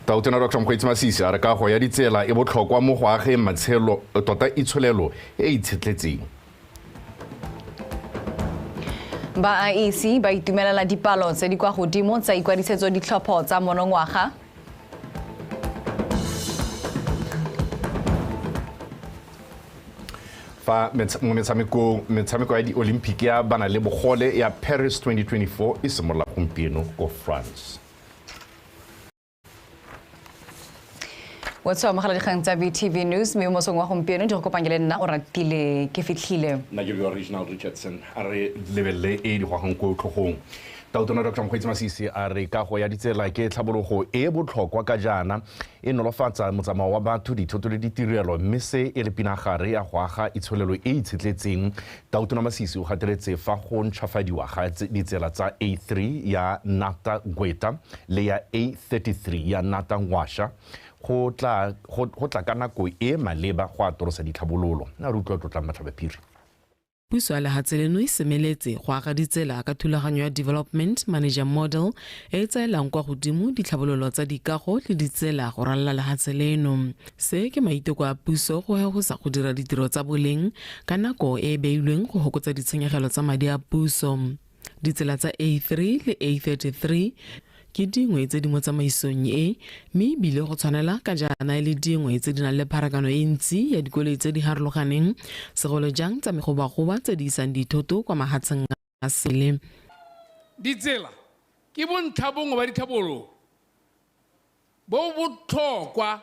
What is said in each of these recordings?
Tautona Dr Mokgweetsi Masisi a re kago ya ditsela e botlhokwa mo go ageng matshelo tota itsholelo e e itshetletseng. Ba IEC ba itumelela dipalo tse di kwa godimo tsa ikwadisetso ditlhopho tsa monongwaga. Fa mo metshamekong, metshameko ya di-Olympic ya bana le bogole ya Paris 2024 e simolola gompieno ko France. O tswa amogela dikgang tsa BTV News mme mo mosong wa gompieno di go kopanye le nna o ratile ke fitlhile. Nna ke bua Regional Richardson a re lebelele e di gogang ko tlhogong. Tautona Dr Mokgweetsi Masisi a re kago ya ditsela ke tlhabologo e e botlhokwa ka jaana e nolofatsa motsamao wa batho, dithoto le ditirelo mme se e le pinagare ya go aga itsholelo e e itshetletseng. Tautona Masisi o gateletse fa go ntšhwafadiwa ga ditsela tsa A3 ya Nata Gweta le ya A33 ya Nata Ngwasha go tla go tla ka nako e maleba go atolosa ditlhabololo. A re utlwa Tlotlang Matlhabaphiri. Puso ya lehatshe leno e semeletse go aga ditsela ka thulaganyo ya Development Manager Model e e tsaelang kwa godimo ditlhabololo tsa dikago le ditsela go ralala lehatshe leno. Se ke maiteko a puso go hegosa go dira ditiro tsa boleng ka nako e e beilweng go hokotsa ditshenyegelo tsa madi a puso. Ditsela tsa A3 le A33 ke dingwe tse di mo tsamaisong e, mme e bile go tshwanela ka jaana e le dingwe tse di nang le pharakano e ntsi ya dikoloi tse di harologaneng, segolo jang tsa megobagoba tse di isang dithoto kwa mahatsheng a sele. Ditsela ke bontlha bongwe ba ditlhabololo bo botlhokwa.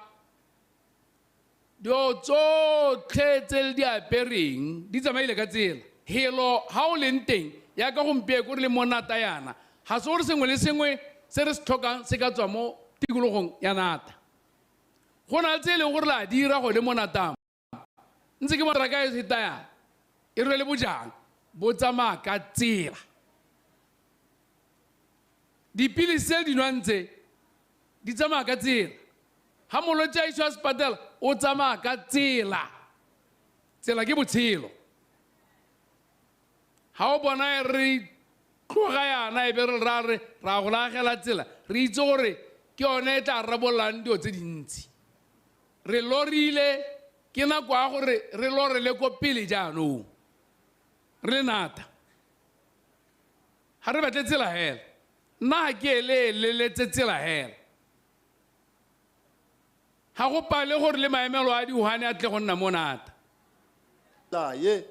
Dilo tsotlhe tse le di apereng di tsamaile ka tsela. Helo ha o leng teng, yaka gompieko re le mo Nata yana, ga se gore sengwe le sengwe se re se tlhokang se ka tswa mo tikologong ya Nata. Go na le tse e leng gore le a dira gone mo Nata mo. Ntse ke bona teraka e feta yana, e rwele bojang, bo tsamaya ka tsela. Dipilisi tse le di nwang tse, di tsamaya ka tsela. Ga molwetse a isiwa sepatela, o tsamaya ka tsela. Tsela ke botshelo. Ga o bona e re tloga yana e be re ra re ra go lagela tsela, re itse gore ke yone e tla rarabololang dilo tse dintsi. Re lorile, ke nako ya gore re lorele ko pele jaanong. Re le nata. Ga re batle tsela hela. Nna ga ke eleeleletse tsela hela. Ga go pale gore le maemelo a dihwane a tle go nna mo nata. Tsela ye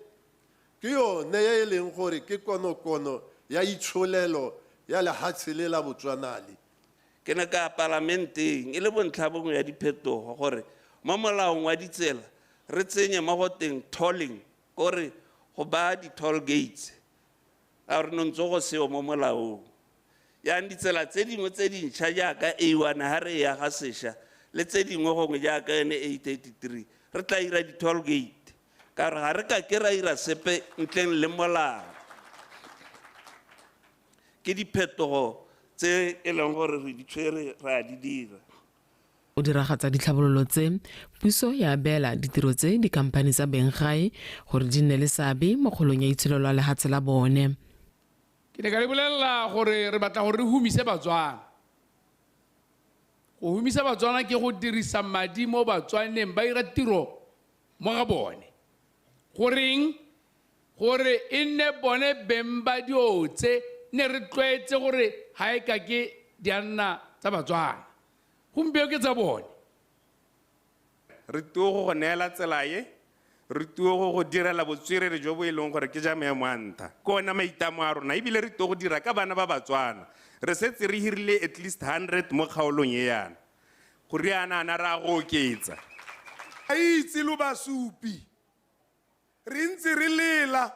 ke yone ye e leng gore ke konokono ya itsholelo ya lehatshe le la Botswana le. Ke ne ka ya palamenteng e le bontlha bongwe ya diphetogo gore mo molaong wa ditsela re tsenye mo go teng tolling, kore go baya di-toll gates ka gore no ntse go seo mo molaong. Yang ditsela tse dingwe tse dintšha jaaka A1 ha re e aga sesha le tse dingwe gongwe jaaka yone A33 re tla ira di-toll gate ka gore ga re ka ke ra ira sepe ntleng le molao. Ke diphetogo tse e leng gore re di tshwere re a di dira. Go diragatsa ditlhabololo tse, puso ya abela ditiro tse dikhamphani tsa benggae gore di nne le seabe mo kgolong ya itsholelo ya lehatshe la bone. Ke ne ka le bolelela gore re batla gore re humise Batswana. Go humisa Batswana ke go dirisa madi mo Batswaneng ba ira tiro mo ga bone. Goreng? Gore e nne bone beng ba dio tse ne re tlwaetse gore ga e ka ke di a nna tsa Batswana. Gompieno ke tsa bone. Re tuo go go neela tsela ye, re tuo go go direla botswerere jo bo e leng gore ke ja maemo a ntha. Ke ona maitlamo a rona, ebile re tuo go dira ka bana ba Batswana. Re setse re hirile at least 100 mo kgaolong e yana. Go riana ana re a go oketsa. A itse lo basupi, re ntse re lela,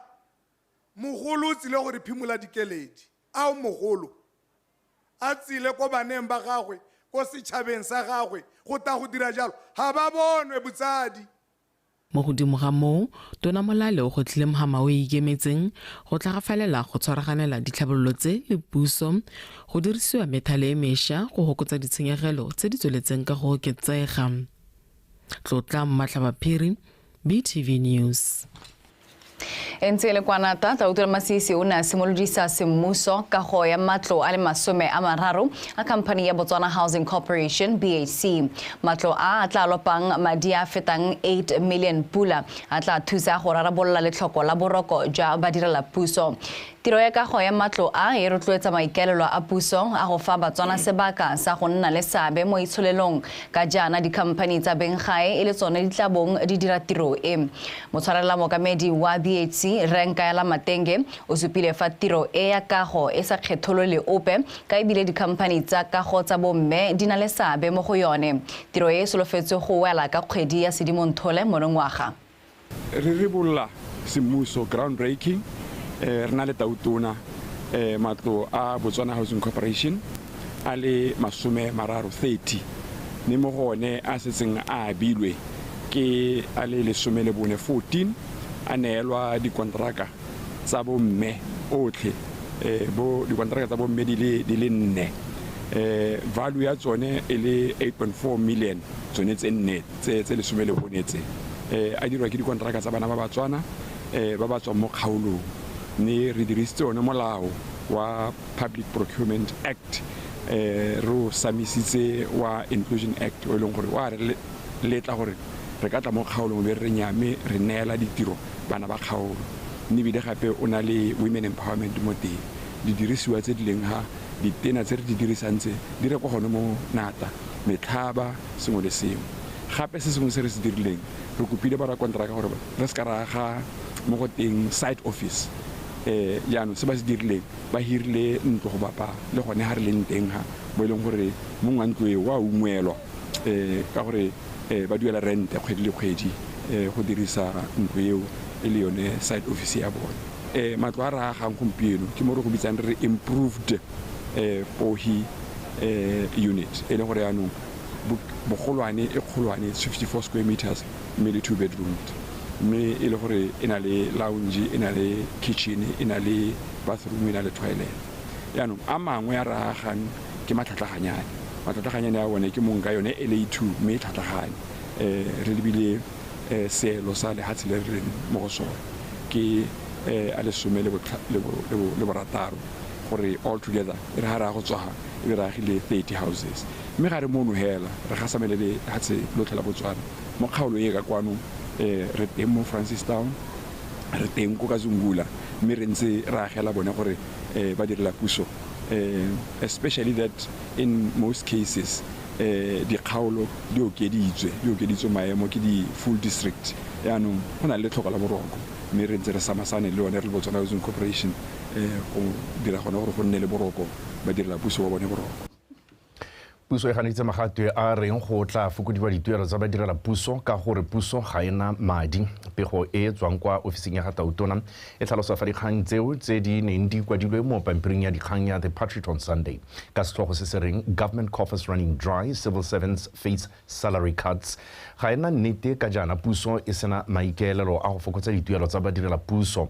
mogolo o tsile go re phimola dikeledi. Ao mogolo, a tsile ko baneng ba gagwe, ko setšhabeng sa gagwe, go ta go dira jalo, ga ba bonwe botsadi. Mo godimo ga moo, Tona Molale o gwetlhile mhama o e ikemetseng go tlhagafalela go tshwaraganela ditlhabololo tse le puso go dirisiwa methale e mesha go hokotsa ditshenyegelo tse di tsweletseng ka go oketsega. Tlotla Mmatlhabaphiri, BTV News. E ntse e le kwa Nata, Tautona Masisi o ne a simolodisa semmuso kago ya matlo a le 30 a khamphani ya Botswana Housing Corporation BHC. Matlo a a tla lopang madi a fetang 8 million pula a tla thusa go rarabolola letlhoko la boroko jwa badirelapuso. Tiro ya kago ya matlo a e rotloetsa maikaelelo a puso a go fa Batswana sebaka sa go nna le seabe mo itsholelong ka jaana dikhamphani tsa benggae e le tsone di tla bong di dira tiro e. Motshwarela mookamedi wa BHC Rre Nkaela Matenge o supile fa tiro e ya kago e sa kgetholole ope ka ebile dikhamphani tsa kago tsa bomme di na le seabe mo go yone. Tiro e e solofetswe go wela ka kgwedi ya Sedimonthole monongwaga. Re rebolla semmuso groundbreaking re na le Tautona matlo a Botswana Housing Corporation a le 30 mme mo go one a setseng a abilwe ke a le 14 14 a neelwa dikontraka tsa bomme otlhe bo dikontraka tsa bomme di le nne value ya tsone e le 8.4 million tsone tse nne tse 14 tse a dirwa ke dikontraka tsa bana ba Batswana ba ba tswang mo kgaolong mme re dirisitse one molao wa Public Procurement Act re o samisitse wa Inclusion Act o e leng gore wa re letla gore re ka tla mo kgaolong be re nyame re neela ditiro bana ba kgaolo mme ebile gape o na le women empowerment mo teng didirisiwa tse di leng ha ditena tse re di dirisang tse di rekwa gone mo Nata metlhaba sengwe le sengwe. Gape se sengwe se re se dirileng re kopile ba rakontraka gore re se ka ra aga mo go teng site office jaanong se ba se dirileng ba hirile ntlo go bapa le gone ha re leng teng ha mo e leng gore mongwe wa ntlo eo wa ungwelwa ka gore ba duela rente kgwedi le kgwedi go dirisa ntlo eo e le yone site office ya bone. Matlo a re agang gompieno ke mo re go bitsang re improved POHI unit e leng gore jaanong bogolwane e kgolwane 54 square meters mme le 2 bedrooms mme e le gore e na le lounge e na le kitchen e na le bathroom e na le toilet. Jaanong a mangwe a re agang ke matlhatlaganyane matlhatlaganyane a bone ke mong ka yone LA2 mme e tlhatlagane re lebile seelo sa lehatshe le re leng mo go sone ke a 16 gore all together e re ha re a go tswa e be re agile 30 houses mme ga re mono hela re gasamele lehatshe lotlhe la Botswana mo kgaolo e ka kwano re teng mo Francistown re teng ko Kazungula mme re ntse re agela bone gore ba direla puso especially that in most cases dikgaolo di okeditswe maemo ke di full district jaanong go na le letlhoko la boroko mme re ntse re samasane le one re le Botswana Housing Corporation go dira gone gore go nne le boroko ba direla puso ba bone boroko. Puso e ganeditse magatwe a reng go tla fokodiwa dituelo tsa badirela puso ka gore puso ga ena madi. Pego e tswang kwa ofising ya ga Tautona e tlhalosa fa dikgang tseo tse di neng di kwadilwe mo pampiring ya dikgang ya The Patriot on Sunday ka setlhogo se se reng Government coffers running dry, civil servants face salary cuts. Ga ena nnete ka jaana puso e sena maikaelelo a go fokotsa dituelo tsa badirela puso.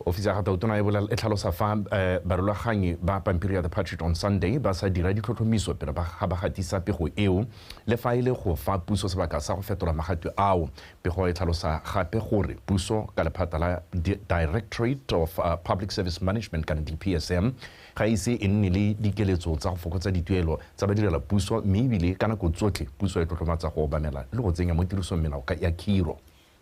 Ofisi ya ga Tautona e tlhalosa fa barulaganyi ba pampiri ya The Patriot on Sunday ba sa dira ditlhotlhomiso pele ga ba gatisa pego eo le fa e le go fa puso sebaka sa go fetola magatwe ao. Pego e tlhalosa gape gore puso ka lephata la Directorate of Public Service Management kana DPSM ga ise e nne le dikeletso tsa go fokotsa dituelo tsa badirela puso mme ebile ka nako tsotlhe puso e tlotlomatsa go obamela le go tsenya mo tirisong melao ya khiro.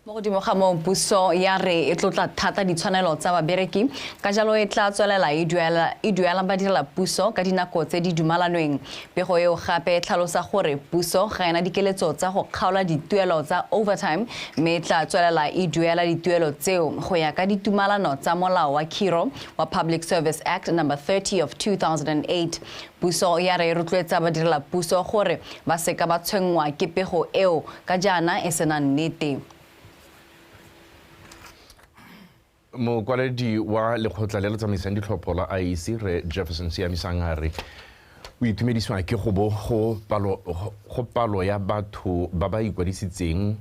Mo godimo ga moo puso ya re e tlotla thata ditshwanelo tsa babereki ka jalo e tla tswelela e duela badirela puso ka dinako tse di dumalanweng. Pego eo gape e tlhalosa gore puso ga ena dikeletso tsa go kgaola dituelo tsa overtime mme e tla tswelela e duela dituelo tseo go ya ka ditumalano tsa molao wa khiro wa Public Service Act number 30 of 2008. Puso ya re e rotloetsa badirela puso gore ba seka ba tshwenngwa ke pego eo ka jaana e sena nnete. Mokwaledi wa lekgotla le le tsamaisang ditlhopho la IEC re Jefferson Siamisang a re o itumedisiwa ke go bo go palo ya batho ba ba ikwadisitseng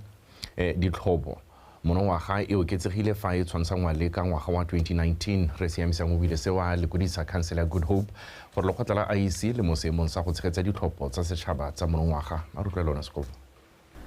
ditlhopho monongwaga e oketsegile fa e tshwantshangwa le ka ngwaga wa 2019. Re Siamisang o bile seo a lekodisa khansele ya Good Hope gore lekgotla la IEC le mo seemong sa go tshegetsa ditlhopho tsa setšhaba tsa monongwaga. A re utlwe lona sekolo.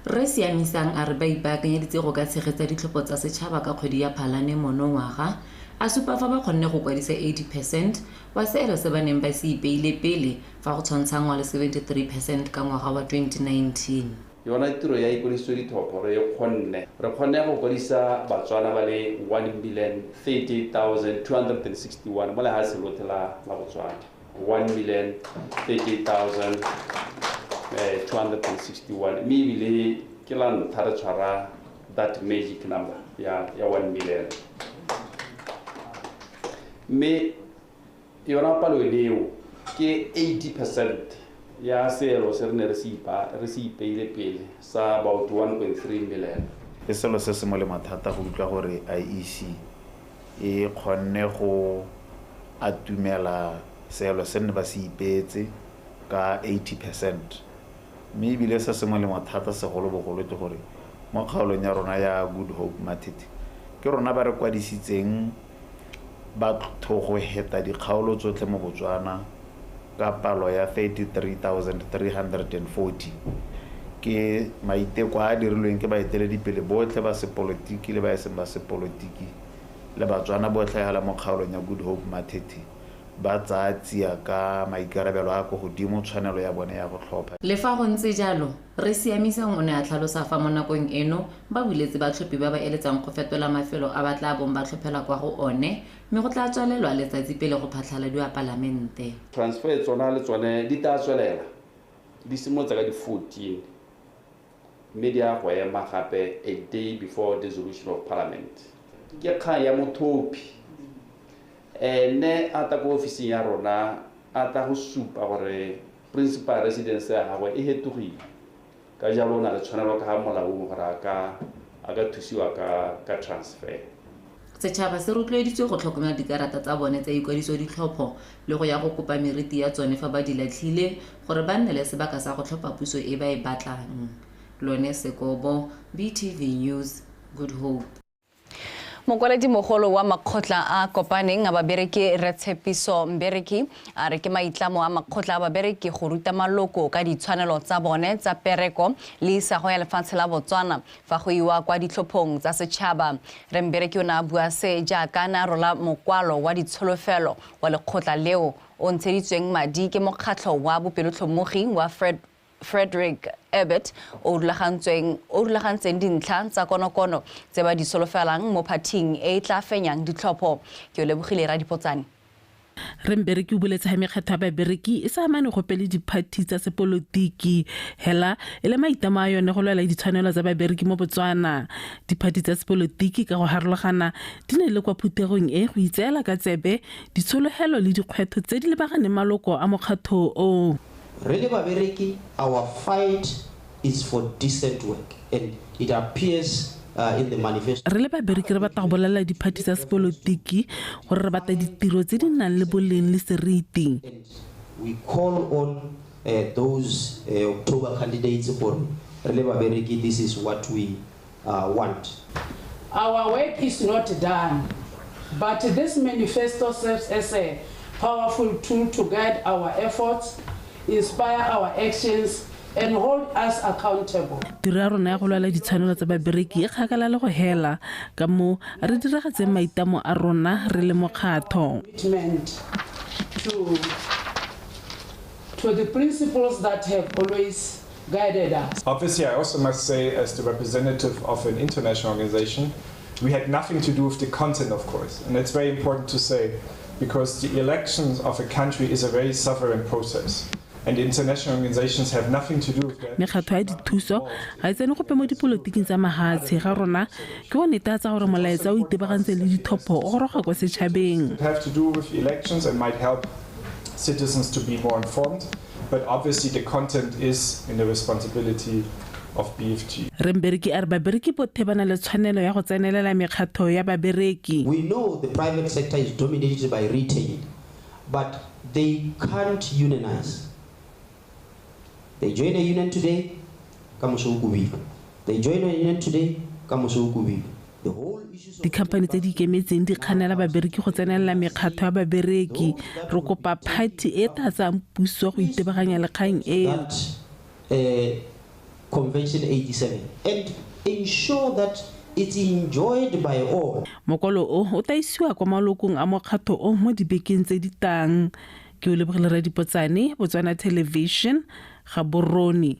Rre Siamisang a re ba ipaakanyeditse go ka tshegetsa ditlhopho tsa setšhaba ka kgwedi ya Phalane monongwaga, a supa fa ba kgonne go kwadisa 80% wa seelo se ba neng ba se ipeile pele fa go tshwantshanngwa le 73% ka ngwaga wa 2019. Yona tiro ya ikwadiso ditlhopho re kgonne re kgonne go kwadisa Batswana ba le 1,030,261 mo lehatsheng lotlhe la Botswana. 1,030,261 mme ebile ke la ntlha re tshwara that magic number ya 1 million. Mme yona palo eo ke 80% ya seelo se re ne re se ipeile pele sa about 1.3 million. Ke selo se se molemo thata go utlwa gore IEC e kgonne go atumela seelo se ne ba se ipeetse ka 80%. Mme ebile se se molemo thata segolobogolo ke gore mo kgaolong ya rona ya Good Hope Matete ke rona ba re kwadisitseng batho go heta dikgaolo tsotlhe mo Botswana ka palo ya 33,340. Ke maiteko a dirilweng ke baeteledipele botlhe ba sepolotiki le ba eseng ba sepolotiki le Batswana botlhe hela mo kgaolong ya Good Hope Matete ba tsaya tsia ka maikarabelo a ko godimo tshwanelo ya bone ya go tlhopha. Le fa go ntse jalo, Rre Siamisang o ne a tlhalosa fa mo nakong eno ba buletse batlhophi ba ba eletsang go fetola mafelo a ba tla bong ba tlhophela kwa go one, mme go tla tswalelwa letsatsi pele go phatlhaladiwa palamente. Transfer tsona le tsone di tla tswelela di simolotse ka di 14 mme di a go ema gape a day before dissolution of parliament. Ke kgang ya mothopi ene a tla ko ofising ya rona a tla go supa gore principal residence ya gagwe e hetogile, ka jalo o na le tshwanelo ka ga molaong gore a ka thusiwa ka transfer. Setšhaba se rotloeditswe go tlhokomela dikarata tsa bone tsa ikwadiso ditlhopho le go ya go kopa meriti ya tsone fa ba di latlhile gore ba nne le sebaka sa go tlhopha puso e ba e batlang. Lone Sekobo, BTV News, Good Hope. Mokwaledi mogolo wa makgotla a kopaneng a babereki Rre Tshepiso Mbereki a re ke maitlamo a makgotla a babereki go ruta maloko ka ditshwanelo tsa bone tsa pereko le isago ya lefatshe la Botswana fa go iwa kwa ditlhophong tsa setšhaba. Rre Mbereki o ne a bua se jaaka na rola mokwalo wa ditsholofelo wa lekgotla leo o ntsheditsweng madi ke mokgatlho wa bopelotlhomogi wa Frederick Ebert o rulagantseng dintlha tsa konokono tse ba di solofelang mo phathing e e tla fenyang ditlhopho. Ke o lebogile Radipotsane. Rre Mbereki o boletse ha mekgatho ya babereki e sa amane gope le diphathi tsa sepolotiki, hela e le maitlamo a yone go lwela ditshwanelo tsa babereki mo Botswana. Diphathi tsa sepolotiki ka go harologana di ne le kwa phuthegong e go itseela ka tsebe ditshologelo le dikgwetlho tse di lebaganeng maloko a mokgatho o. Re le babereki, our fight is for decent work and it appears in the manifesto. Re le babereki re batla go bolelela diphathi tsa sepolotiki gore re batla ditiro tse di nang le boleng le seriti. We call on those October candidates gore re le babereki, this is what we want. Our work is not done, but this manifesto serves as a powerful tool to guide our efforts, inspire our actions and hold us accountable. Tiro ya rona ya go lwela ditshwanelo tsa babereki e kgakala le go hela ka moo re diragatseng maitlamo a rona re le mokgatho. To the principles that have always guided us. Obviously, I also must say, as the representative of an international organization, we had nothing to do with the content, of course, and that's very important to say, because the elections of a country is a very sovereign process. And international organizations have nothing to do with that. Mekgatho ya dithuso ga e tsene gope mo dipolotiking tsa mahatshe ga rona ke go netefatsa gore molaetsa o itebagantse le dithopo o goroga kwa setšhabeng. It have to do with elections and might help citizens to be more informed, but obviously the content is in the responsibility of BFG. Rre Mbereki a re babereki botlhe ba na le tshwanelo ya go tsenelela mekgatho ya babereki. We know the private sector is dominated by retail, but they can't unionize. They join a union today, kamoso o kobilwe. They join a union today, kamoso o kobilwe. The whole issues of Dikhamphani tse di ikemetseng di kganela babereki go tsenelela mekgatho ya babereki. Re kopa phathi e tla tsayang puso go itebaganya le kgang eo. That Convention 87 and ensure that it's enjoyed by all. Mokwalo o o tla isiwa kwa malokong a mokgatho o mo dibekeng tse di tang. Ke o lebogile Radipotsane, Botswana Television, Gaborone.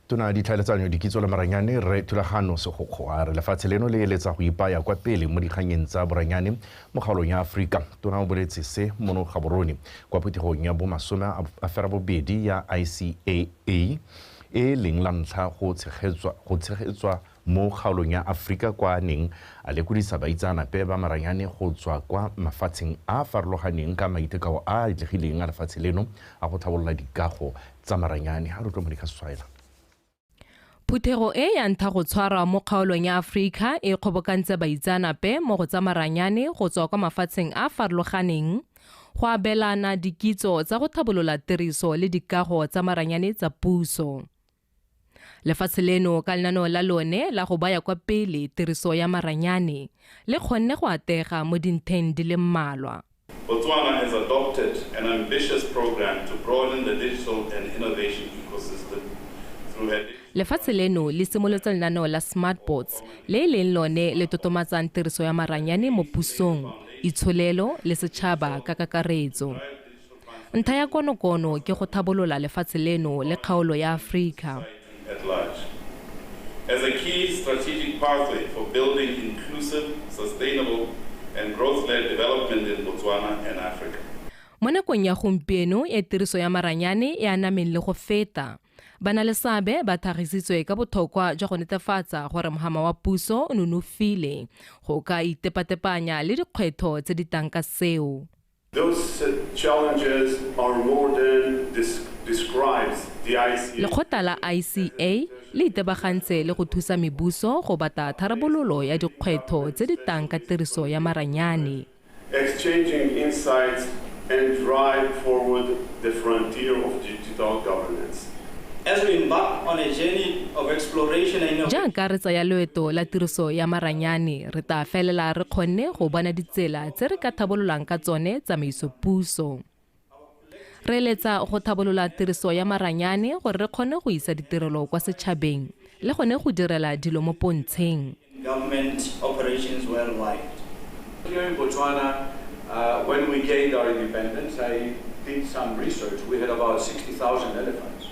Tona ditlhaeletsanyo dikitso le maranyane re Thulagano Segokgo a re lefatshe leno le eletsa go ipaya kwa pele mo dikganyeng tsa boranyane mo kgaolong ya Aforika. Tona o boletse se mono Gaborone kwa phuthegong ya bomasome a ferabobedi ya ICAA e leng la ntlha go tshegetswa mo kgaolong ya Aforika kwa neng a lekodisa baitseanape ba maranyane go tswa kwa mafatsheng a farologaneng ka maitekao a a atlegileng a lefatshe leno a go tlhabolola dikago tsa maranyane. A re utlwe Monica Swaila. Phuthego e ya ntlha go tshwarwa mo kgaolong ya Aforika e kgobokantse baitseanape mo go tsa maranyane go tswa kwa mafatsheng a farologaneng go abelana dikitso tsa go tlhabolola tiriso le dikago tsa maranyane tsa puso. Lefatshe leno ka lenaneo la lone la go baya kwa pele tiriso ya maranyane le kgonne go atega mo dintheng di le mmalwa. Botswana has adopted an ambitious program to broaden the digital and innovation ecosystem through Lefatshe leno le simolotse lenaneo la Smartboards le e leng lone le totomatsang tiriso ya maranyane mo pusong, itsholelo le setšhaba ka kakaretso. Ntlha ya konokono ke go tlhabolola lefatshe leno le kgaolo ya Aforika. At large. As a key strategic pathway for building inclusive, sustainable, and growth-led development in Botswana and Africa. Mo nakong ya gompieno e tiriso ya maranyane e anameng le go feta, banaleseabe ba thagisitswe ka botlhokwa jwa go netefatsa gore mohama wa puso o nonofile go ka itepatepanya le dikgwetlho tse di tang ka seo. Those challenges are more than describes the ICA. Lekgotla la ICA le itebagantse le go thusa mebuso go batla tharabololo ya dikgwetlho tse di tang ka tiriso ya maranyane. Exchanging insights and drive forward the frontier of digital governance. As we embark on a journey of exploration and innovation. Jaaka re tsaya loeto la tiriso ya maranyane, re tla felela re kgonne go bona ditsela tse re ka tlhabololang ka tsone tsamaiso puso. Re eletsa go tlhabolola tiriso ya maranyane gore re kgone go isa ditirelo kwa setšhabeng le gone go direla dilo mo pontsheng. Government operations worldwide. Here in Botswana, when we gained our independence, I did some research. We had about 60,000 elephants.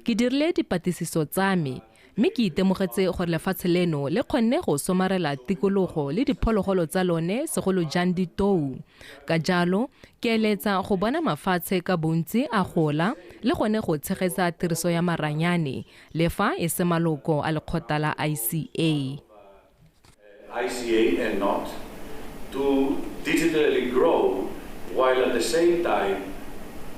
Ke dirile dipatlisiso tsa me mme ke itemogetse gore lefatshe leno le kgonne go somarela tikologo le diphologolo tsa lone segolo jang ditou. Ka jalo ke eletsa go bona mafatshe ka bontsi a gola le gone go tshegetsa tiriso ya maranyane le fa e se maloko a lekgotla la ICA. ICA and not to digitally grow while at the same time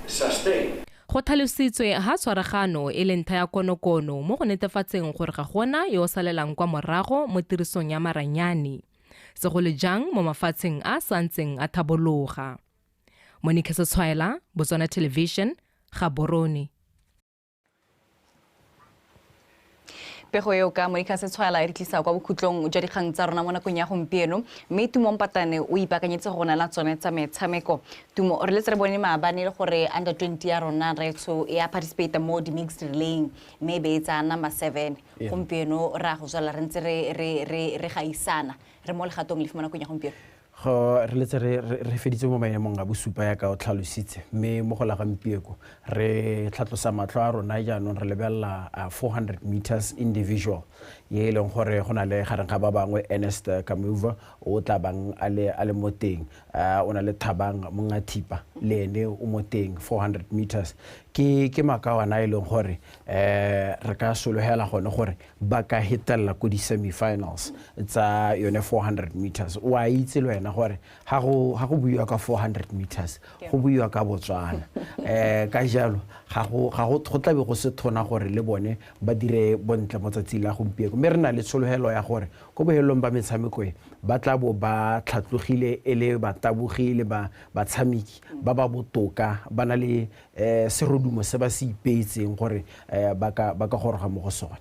sustain. Go tlhalositswe ha tshwaragano e le ntlha ya konokono mo go netefatseng gore ga gona yo o salelang kwa morago mo tirisong ya maranyane, segolo jang mo mafatsheng a santseng a tlhabologa. Monica Setshwaela, Botswana Television, Gaborone. Pego eo ka Monica Setshwaela e re tlisa kwa bokhutlong jwa dikgang tsa rona mo nakong ya gompieno, mme Tumo Mpatane o ipaakanyetse go nela tsone tsa metshameko. Tumo, re letse re bone maabane le gore under 20 ya rona retsho ya participate mo di-mixed relaying mme e be e tsaya number 7. Gompieno re a go tswela re ntse re gaisana re mo legatong lefe mo nakong ya gompieno? Go re letse re feditse mo maemong a bosupa ya ka o tlhalositse, mme mo go la gampieko re tlhatlosa matlho a rona jaanong re lebelela 400 meters individual ye e leng gore go na le gareng ga ba bangwe Ernest Kamuva o tla bang a le mo teng, o na le Thabang Mongathipa le ene o mo teng 400 meters. Ke makawana e leng gore re ka sologela gone gore ba ka hetelela ko di-semifinals tsa yone 400 meters. O a itse le wena gore ha go buiwa ka 400 meters go buiwa ka Botswana, ka jalo ga go tlabe go se thona gore le bone ba dire bontle mo tsatsing la gompieno. Mme re na le tshologelo ya gore ko bohelong ba metshameko e ba tla bo ba tlhatlogile e le batabogi le batshameki ba ba botoka, ba na le serodumo se ba se ipeetseng gore ba ka goroga mo go sone.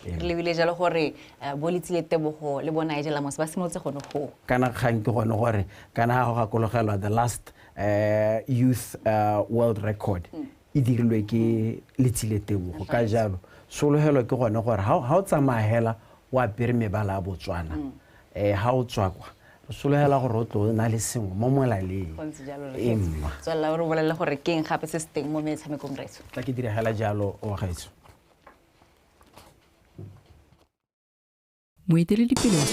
Re lebile jalo gore bo Letsile Tebogo le bona Nigel Amos ba simolotse gone go. Kana kgang ke gone gore kana ga go gakologelwa the last youth world record e dirilwe ke Letsile Tebogo. Ka jalo sologelo ke gone gore ha o tsamaya hela o apere mebala ya Botswana, ha o tswa kwa re sologela gore o tlo na le sengwe mo molaleng. Go ntse jalo, re tswelela re bolele gore ke eng gape se se teng mo metshamekong reso. Tla ke diragela jalo wa gaetsho. Moeteledipele wa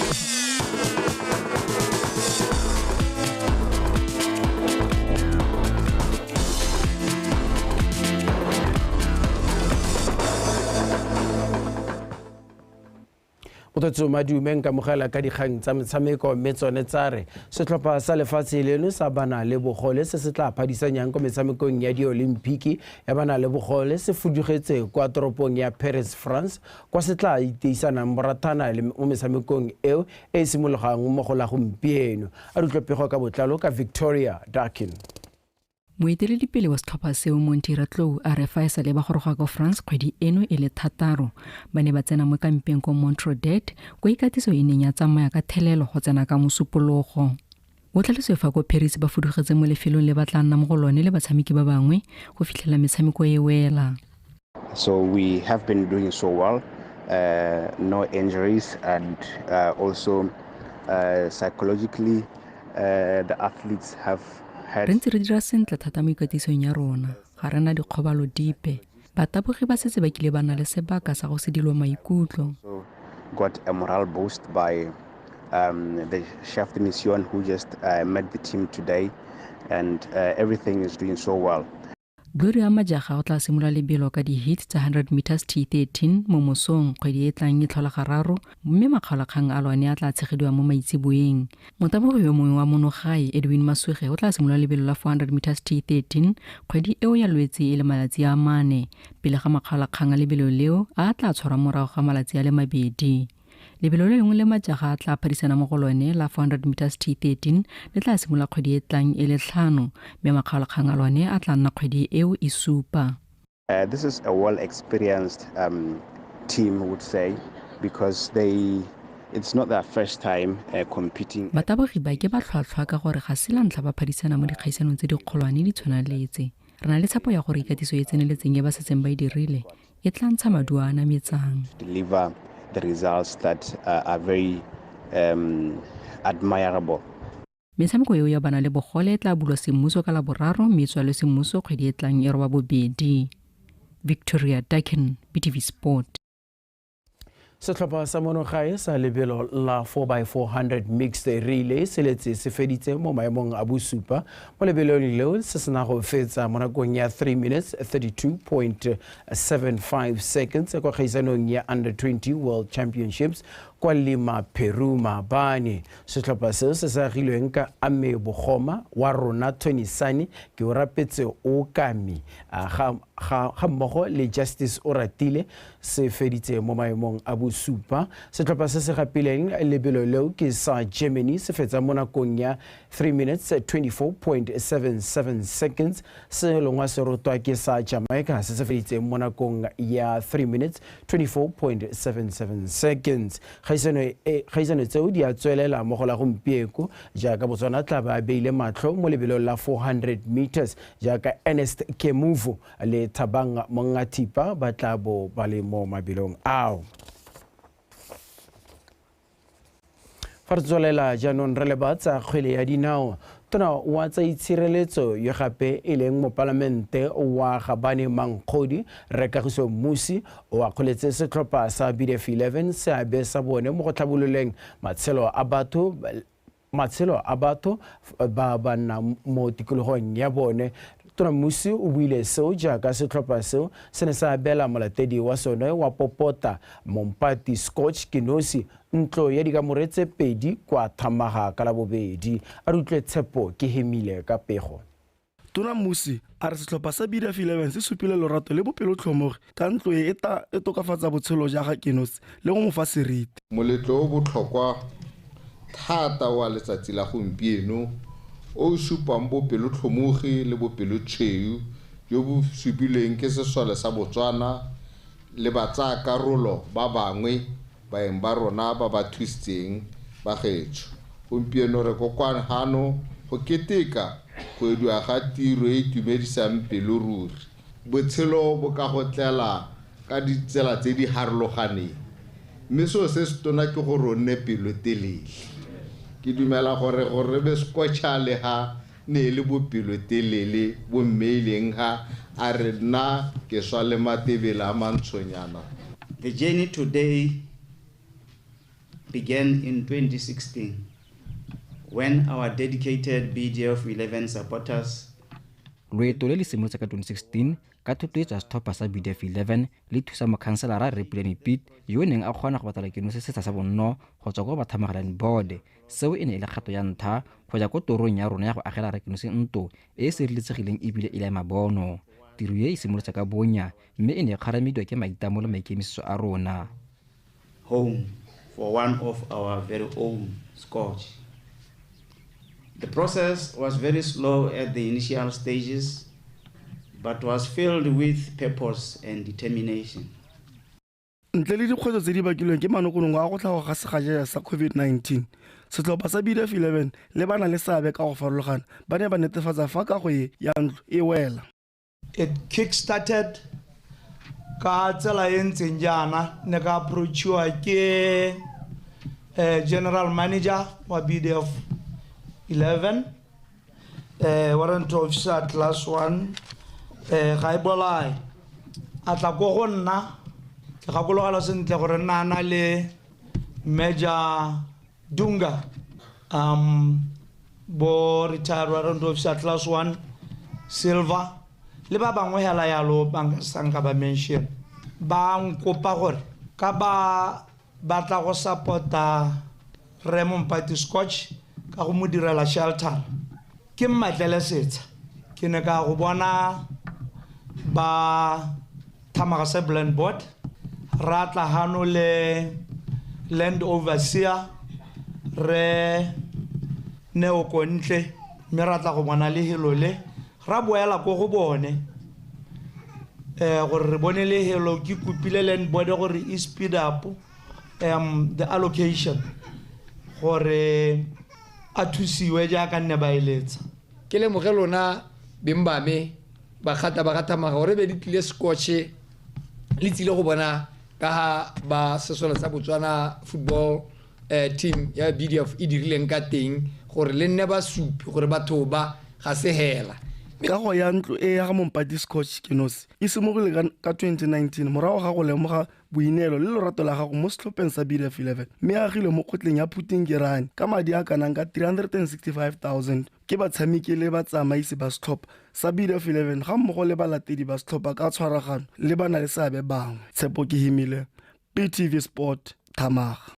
Motho madume nka mogela ka dikgang tsa metshameko, mme tsone tsa re setlhopha sa lefatshe leno sa bana le bogole se se tla phadisanyang ko metshamekong ya diolimpiki ya bana le bogole se fudugetse kwa toropong ya Paris, France, kwa se tla iteisanang borathana le mo metshamekong eo e e simologang mo go la gompieno. A re utlwe pego ka botlalo ka Victoria Darkin. Moeteledipele wa setlhopha seo Monty Ratlou a re fa e sale ba goroga kwa France kgwedi eno e le 6, ba ne ba tsena mo kampeng ko Montrodet kwa ikatiso e neng ya tsamaya ka thelelo go tsena ka mosupologo. O tlhalositse fa ko Paris ba fudugetse mo lefelong le ba tla nna mo go lone le batshameki ba bangwe go fitlhela metshameko e wela. So we have been doing so well, no injuries, and also psychologically the athletes have. Re ntse re dira sentle thata mo ikatisong ya rona, ga re na dikgobalo dipe. Batabogi ba setse ba kile ba na le sebaka sa go sedilwa maikutlo. Got a morale boost by the chef de mission who just met the team today, and everything is doing so well. Gloria Majaga o tla simolola lebelo ka di-hit tsa 100 meters T13 mo mosong kgwedi e tlang e tlhola gararo, mme makgaolakgang a lone a tla tshegediwa mo maitseboeng. Motabogi yo mongwe wa monogae Edwin Masuge o tla simolola lebelo la 400 meters T13 kgwedi eo ya Lwetse e le malatsi a 4 pele ga makgaolakgang a lebelo leo a tla tshwarwa morago ga malatsi a le 2. Lebelo le lengwe le Majaga a tla phadisana mo go lone la 400 meters T13 le tla simolola kgwedi e tlang e le 5, mme makgaolakgang a lone a tla nna kgwedi eo e 7. This is a well-experienced team, I would say, because it's not their first time competing. Batabogi ba ke ba tlhwatlhwa ka gore ga se la ntlha ba phadisana mo dikgaisanong tse dikgolwane di tshwana letse. Re na le tshepo ya gore ikatiso e tseneletseng e ba setseng ba e dirile e tla ntsha maduo a nametsang. Deliver the results that are very admirable. Metshameko eo ya bana le bogole e tla bulwa semmuso ka Laboraro, mme e tswalwe semmuso kgwedi e tlang e 8. Victoria Dakin, BTV Sport. Setlhopha sa monogae sa lebelo la 4x400 mixed relay se letse se feditse mo maemong a bosupa mo lebelong leo se sena go fetsa mo nakong ya 3 minutes 32.75 seconds kwa kgaisanong ya Under 20 World Championships kwa Lima, Peru maabane. Setlhopha seo se se agilweng ka Ame Bogoma wa rona Tony Sani ke o rapetse Okami ga mmogo le Justice Oratile se feditse mo maemong a bosupa. Setlhopha se se gapileng lebelo leo ke sa Germany se fetsa mo nakong ya 3 minutes 24.77 seconds, se longwa se rotwa ke sa Jamaica se se feditseng mo nakong ya 3 minutes 24.77 seconds. Kgaisano tseo di a tswelela mo go la gompieko jaaka Botswana tla ba beile matlho mo lebelong la 400 meters jaaka Ernest Kemuvu le Thabang Mongathipa ba tla bo ba le mo mabelong ao. Fa re tswelela jaanong re leba tsa kgwele ya dinao. Tona wa tsa itshireletso yo gape e leng mopalamente wa Gabane Mankgodi Rre Kagiso Mmusi o akgoletse setlhopha sa BDF 11 seabe sa bone mo go tlhabololeng matshelo a batho ba ba nnang mo tikologong ya bone. Tona Mmusi o buile seo jaaka setlhopha seo se ne sa abela molatedi wa sone wa popota Mompati Scotch Kenosi ntlo ya dikamore tse 2 kwa Thamaga ka Labobedi. A re utlwe Tshepo ke hemile ka pego. Tona Mmusi a re setlhopha sa BDF 11 se supile lorato le bopelotlhomogi ka ntlo e e tokafatsa botshelo ja ga Kenosi le go mo fa seriti. Moletlo o botlhokwa thata wa letsatsi la gompieno o supang bopelotlhomogi le bopelotshweu jo bo supilweng ke sesole sa Botswana le batsayakarolo ba bangwe baeng ba rona ba ba thusitseng ba getsho. Gompieno re kokoane gano go keteka go ediwa ga tiro e itumedisang pelo ruri. Botshelo bo ka go tlela ka ditsela tse di harologaneng, mme seo se se tona ke gore o nne pelotelele. Ke dumela gore be Scotch-a le ha ne e le bopelotelele bo mmeileng ha a re nna ke swa le matebele a mantshonyana. The journey today began in 2016 when our dedicated BDF 11 supporters Loeto le le simolotse ka 2016 ka thotloetso ya setlhopha sa BDF 11 le thusa mokhanselara Rre Pulane Piet yo o neng a kgona go batlela Kenosi setsha sa bonno go tswa kwa Bathamaga Land Board. Seo e ne e le kgato ya ntlha go ya ko torong ya rona ya go agela Rre Kenosi ntlo e e sireletsegileng ebile e le ya mabono. Tiro e e simolotse ka bonya mme e ne e kgaramediwa ke maitlamo le maikemisetso a rona. Home for one of our very own Scotch. The process was very slow at the initial stages, but was filled with purpose and determination. Ntle le dikgwetlho tse di bakilweng ke manokonoko a go tlhago ga segajaja sa COVID-19, setlhopha sa BDF 11 le ba na le seabe ka go farologana ba ne ba netefatsa fa kago e ya ntlo e wela. It kick-started ka tsela e ntseng jaana, ne ka approachiwa ke general manager wa BDF 11, warrant officer class 1, ga e bolae. A tla ko go nna, ke gakologela sentle gore nna a na le Major Dunga, bo retired warrant officer class 1 Silver, le ba bangwe hela yalo ba nka sanka ba mention. Ba nkopa gore ka ba batla go support-a Rre Mompati Scotch ka go mo direla shelter. Ke mmatlele setsha. Ke ne ka go bona ba Thamaga Sub Land Board, ra tla hano le land overseer re Neo Kontle, mme ra tla go bona le helo le, ra boela ko go bone gore re bone le helo. Ke kopile land board gore e speed up the allocation gore a thusiwe jaaka nne ba eletsa. Ke lemoge lona beng ba me bakgata ba ga Thamaga gore be di tlile Scotch le tsile go bona ka ha ba sesole sa Botswana football team ya BDF e dirileng ka teng, gore le nne ba supi gore batho ba ga se hela. Kago ya ntlo e ya ga Mompati Scotch Kenosi e simologile ka 2019 morago ga go lemoga boineelo le lorato la gago mo setlhopheng sa BDF 11, mme e agilwe mo kgotleng ya Phutingkerane ka madi a kanang ka 365,000 ke batshameki le batsamaisi ba setlhopha sa BDF 11 ga mmogo le balatedi ba setlhopha ka tshwaragano le ba na le seabe bangwe. Tshepo Kehimile, BTV Sport, Thamaga.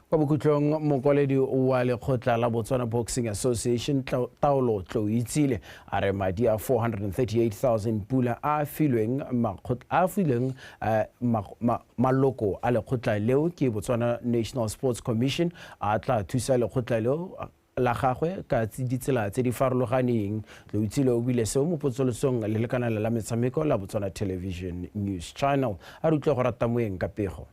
Kwa bokhutlong, mokwaledi wa lekgotla la Botswana Boxing Association Taolo Tloitsile a re madi a 438,000 pula a filweng maloko a lekgotla leo ke Botswana National Sports Commission a tla thusa lekgotla leo la gagwe ka ditsela tse di farologaneng. Tloitsile o buile seo mo potsolosong le lekanala la metshameko la Botswana Television News Channel. A re utlwe go rata moeng ka pego.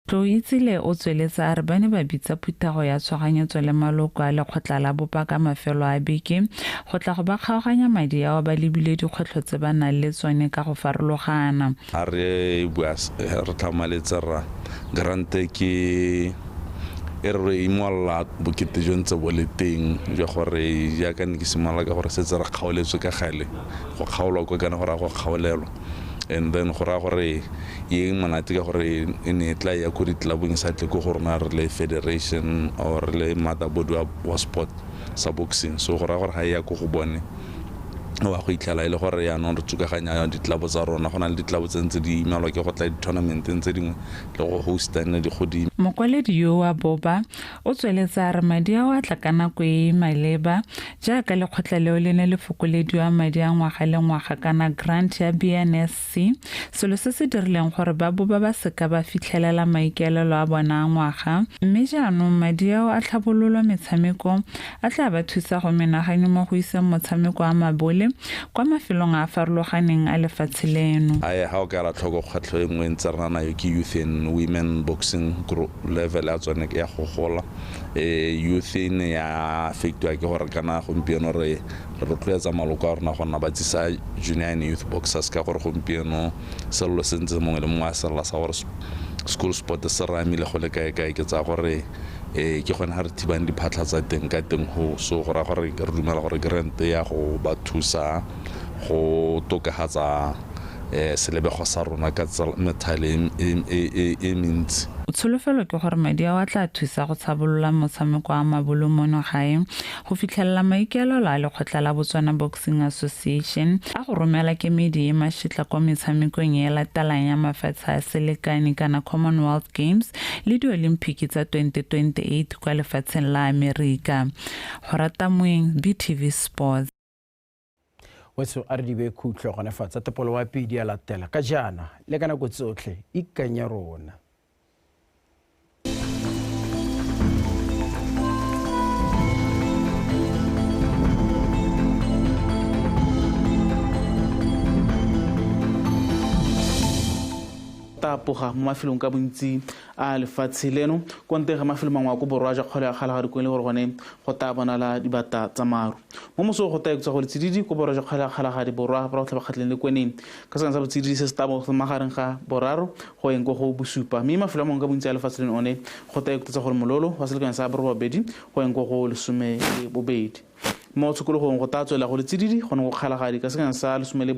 Tloitsile o tsweletse a re ba ne ba bitsa phuthego ya tshoganyetso le maloko a lekgotla la bopa ka mafelo a beke go tla go ba kgaoganya madi ao ba lebile dikgwetlho tse ba nang le tsone ka go farologana. A re bua re tlhamaletse rra grant ke e re imolla bokete jo ntse bo le teng jwa gore jaaka ne ke simolola ka gore setse re kgaoletswe ka gale go kgaolwa kwa kana gore a go kgaolelwa. And then go raya gore e monate ka gore e ne e tla ya ko ditlelabong e sa tle ko go rona re le federation or re le motherboard wa sport sa boxing. So go raya gore ga e ya ko go bone wa go itlhela e le gore yaanong re tsukaganya ditlelabo tsa rona, go na le ditlelabo tse ntse di imelwa ke go tla di-tournamenteng tse dingwe le go hosta nne di godimo. Mokwaledi yo wa boba o tsweletse a re madi ao a tla ka nako e e maleba jaaka lekgotla leo le ne le fokolediwa madi a ngwaga le ngwaga kana grant ya BNSC, selo se se dirileng gore ba boba ba seka ba fitlhelela maikaelelo a bona a ngwaga, mme jaanong madi ao a tlhabololo metshameko a tla ba thusa go menaganya mo go iseng motshameko wa mabole mabole kwa mafelong a a farologaneng a lefatshe leno. Ae ha o ka ra tlhoko kgwetlho e nngwe ntse re na nayo ke youth and women boxing group level ya tsone ya go gola. Youth e ne ya affectiwa ke gore kana gompieno re rotloetsa maloko a rona go nna ba tsisa junior and youth boxers ka gore gompieno sello se ntse mongwe le mongwe a sella sa gore school sport se re amile go le kae kae ke tsaya gore ke gone ga re thibang diphatlha tsa teng ka teng go so go raya gore re dumela gore grant ya go ba thusa go tokafatsa selebego sa rona ka methale e mentsi. Tsholofelo ke gore madi ao a tla thusa go tshabolola motshameko wa mabolo mono gae go fitlhelela maikaelelo a lekgotla la Botswana Boxing Association a go romela kemedi e mašetla kwa metshamekong e latelang ya mafatshe a selekane kana Commonwealth Games le di-Olympic tsa 2028 kwa lefatsheng la Amerika. Go rata moeng, BTV Sports. Wetso a re di be khutlo gone fa tsa tepolo wa pedi a latela ka jaana le ka nako tsotlhe ikanya rona. Tapoga mo mafelong ka bontsi a lefatshe leno konte ga mafelo mangwe a ko borwa jwa kgolo ya Kgalagadi le gore gone go tla bonala dibata tsa maru mo mosong go tla go letsididi ko borwa jwa kgolo ya Kgalagadi borwa ba go tlhaba le kweneng ka sekang sa botsididi se se tabo magareng ga boraro go eng go bosupa mme mafelo a mangwe ka bontsi a lefatshe leno one go tla tsa gore mololo wa selekane sa borobabedi go eng go 12 mo tshokologong go tla tswela go letsididi gone go Kgalagadi ka sekang sa 18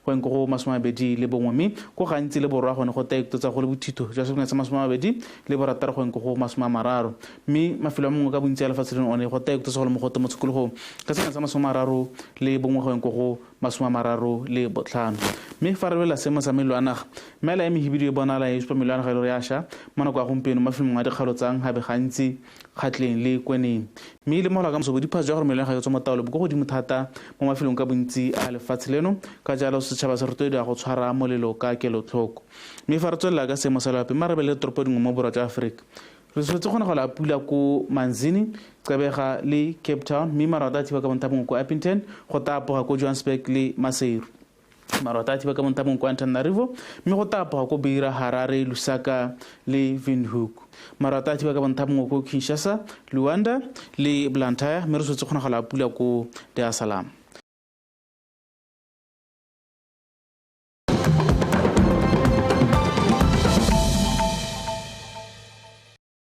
go eng go 21 mme ko gantsi le borwa gone go tla tsa go le bothito jwa sekang sa 26 go eng go 30 mme mafelo a mangwe ka bontsi a lefatshe leno one go tla tsa go le mogote mo tshokologong ka sekang sa 31 go eng go 35 mme fa re lela seemo sa mello a naga mela e mehibidu e bonala e supa mello a naga e le gore ya ša mo nako ya gompieno mafelong a dikgalo tsang gabe gantsi Kgatleng le Kweneng mme le mogola ka moso bodiphatsa jwa gore mello ya naga e tswa mo taolo bo ko godimo thata mo mafelong ka bontsi a lefatshe leno ka jalo setšhaba se rotloediwa go tshwara molelo ka kelotlhoko mme fa re tswelela ka seemo sa loapi mma re bele toropo dingwe mo borwa jwa Aforika re tshwanetse kgona go la pula ko Manzini, Gqeberha le Cape Town mme maru a tla thiba ka bontlhabongwe ko Upington go tapoga ko Johannesburg le Maseru maru a tla thiba ka bontlhabongwe ko Antananarivo mme go tapoga ko Beira, Harare, Lusaka le Windhoek maru a tla thiba ka bontlhabongwe ko Kinshasa, Luanda le Blantyre mme re tshwanetse kgona go la pula ko Dar es Salaam.